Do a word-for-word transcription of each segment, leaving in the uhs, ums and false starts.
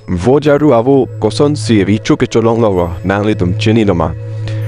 Vojaru avo kosonsi recho kecholong lo, nanglitum chinilo ma?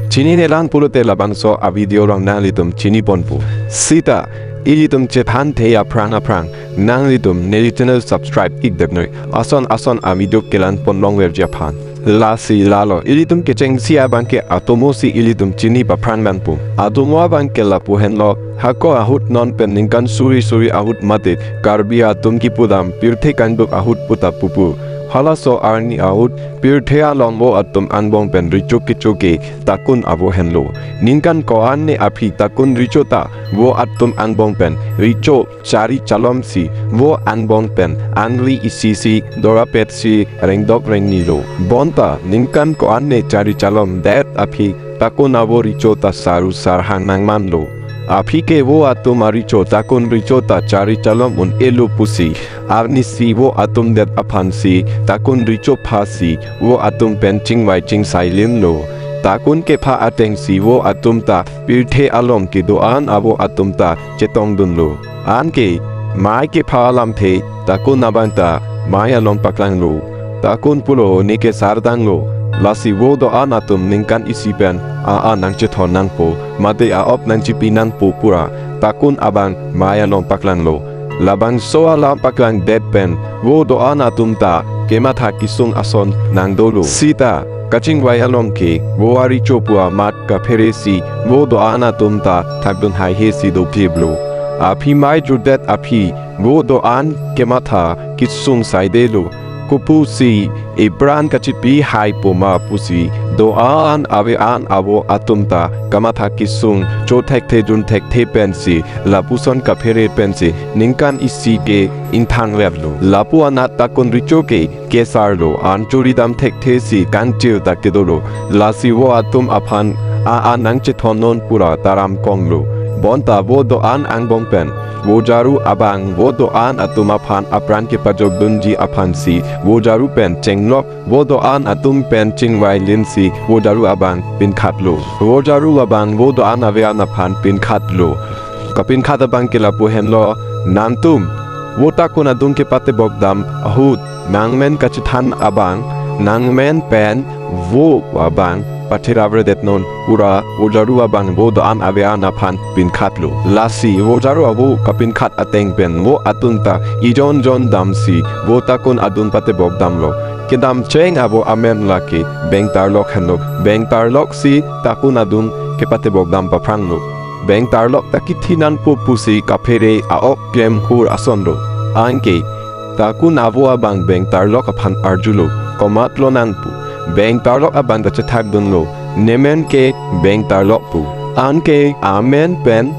Chinine lang pulote labangso a-video along nanglitum chiniponpo. Sita, ilitum chethanthe aphrang aphrang nanglitum neli channel subscribe ikdetnoi, ason ason a-video kelang ponlongverji aphan. Lasi lalo, ilitum kechengsi abangke atomo si ilitum chini paphrang nangpo. Atomo abangke lapu henlo, hako ahut non pen ningkan suri suri ahut mate Karbi atum kipudam pirthe kangduk ahut puta pupo. Halaso arni ahut pirthe along vo atum angbong pen recho kecho ke Takun avo henlo. Ningkan ko-an ne aphi Takun recho ta vo atum angbong pen recho chari chalom si vo angbong pen angli isi si dorapet si rengdok rengnilo. Bonta ningkan ko-an ne chari chalomdet aphi Takun avo recho ta saru sarhang nangmanlo. Aphi ke vo atum arecho Takun recho ta chari chalom un-elo pusi arnisi vo atum det aphansi Takun recho phasi vo atum pen chingvai chingsai linlo. Takun kepha atengsi vo atum ta pirthe along kedo-an avo atum ta chetongdunlo. Anke mei kepha alamthe Takun abang ta mei along paklanglo. Takun pulo, ne ke sardanglo. Lasi vo do-an atum ningkan isi pen a-an nangchethon nangpo, mate a-op nangchipi nangpo pura Takun abang mei along paklanglo. Labangso alam paklangdet pen vo do-an atum ta kematha kesung ason nangdolo. Sita, kachingvai along ke vo arecho pu amat kaphere si vo do-an atum ta thakdun haihe si dokliplo. Aphi mei jutdet aphi vo do-an kematha kesung saidelo. Kopusi ipran kachipi hai poma pusi do-an ave-an avo atum ta kamatha kesung chothekthe junthekthe pensi lapuson kaphere pensi ningkan isi ke ingthangverlo. Lapu anat Takun recho ke kesarlo, an churi dam thekthe si kangchir ta kedolo. Lasi vo atum aphan a-an nangchethon non pura taram konglo. Bonta vo do-an angbong pen vojaru abang vo do-an atum aphan apran kepajokdunji aphansi vojaru pen chenglok vo do-an atum pen chingvai linsi vojaru abang pinkhatlo. Vojaru abang vo do-an ave-an aphan pinkhatlo. Kapinkhat abangke lapu henlo, nangtum vo Takun adung kepatebok dam ahut nangmen kachethan abang, nangmen pen vo abang patherapverdet non pura vojaru abang vo do-an ave-an aphan pinkhatlo. Lasi vojaru avo kapinkhat ateng pen vo atum ta ijon jon damsi vo Takun adung patebok damlo. Kedamcheng avo amen lake Bengtarlok henlo. Bengtarlok si Takun adung kepatebok dam paphranglo. Bengtarlok ta kithi nangpo pusi kaphere a-ok klemhur asonlo. Anke Takun avo abang Bengtarlok aphan arjulo, komatlo nangpu? Bengtarlok abang ta chethakdunlo, nemen ke Bengtarlok pu. Anke amen pen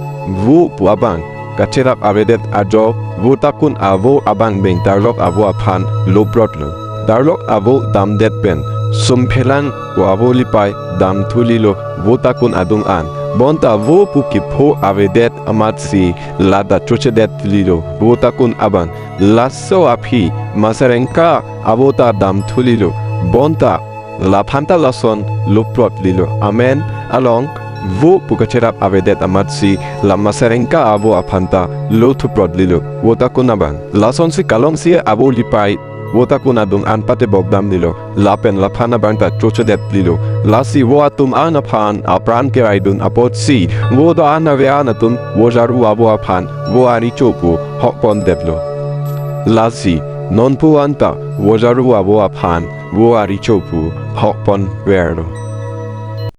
vo pu abang kacherap avedet ajok vo Takun avo abang Bengtarlok avo aphan loprotlo. Tarlok avo damdet pen Sumphelang pu avo lipai damthulilo vo Takun adung an. Bonta vo pu kepho avedet amatsi ladak chochedet lilo vo Takun abang. Laso aphi Masarengka avo ta damthulilo. Bonta laphan ta lason loprot lilo. Amen along vo pu kacherap avedet amatsi la Masarengka avo aphan ta lothuprot lilo vo Takun abang. Lasonsi kalongsi avo lipai vo Takun adung an patebok damlilo. Lapen laphan abang ta chochedet lilo. Lasi vo atum an aphan apran keraidun apotsi vo do-an ave-an atum vojaru avo aphan vo arecho pu hokpondetlo. Lasi nonpu anta vojaru avo aphan vo arecho pu hokponverlo.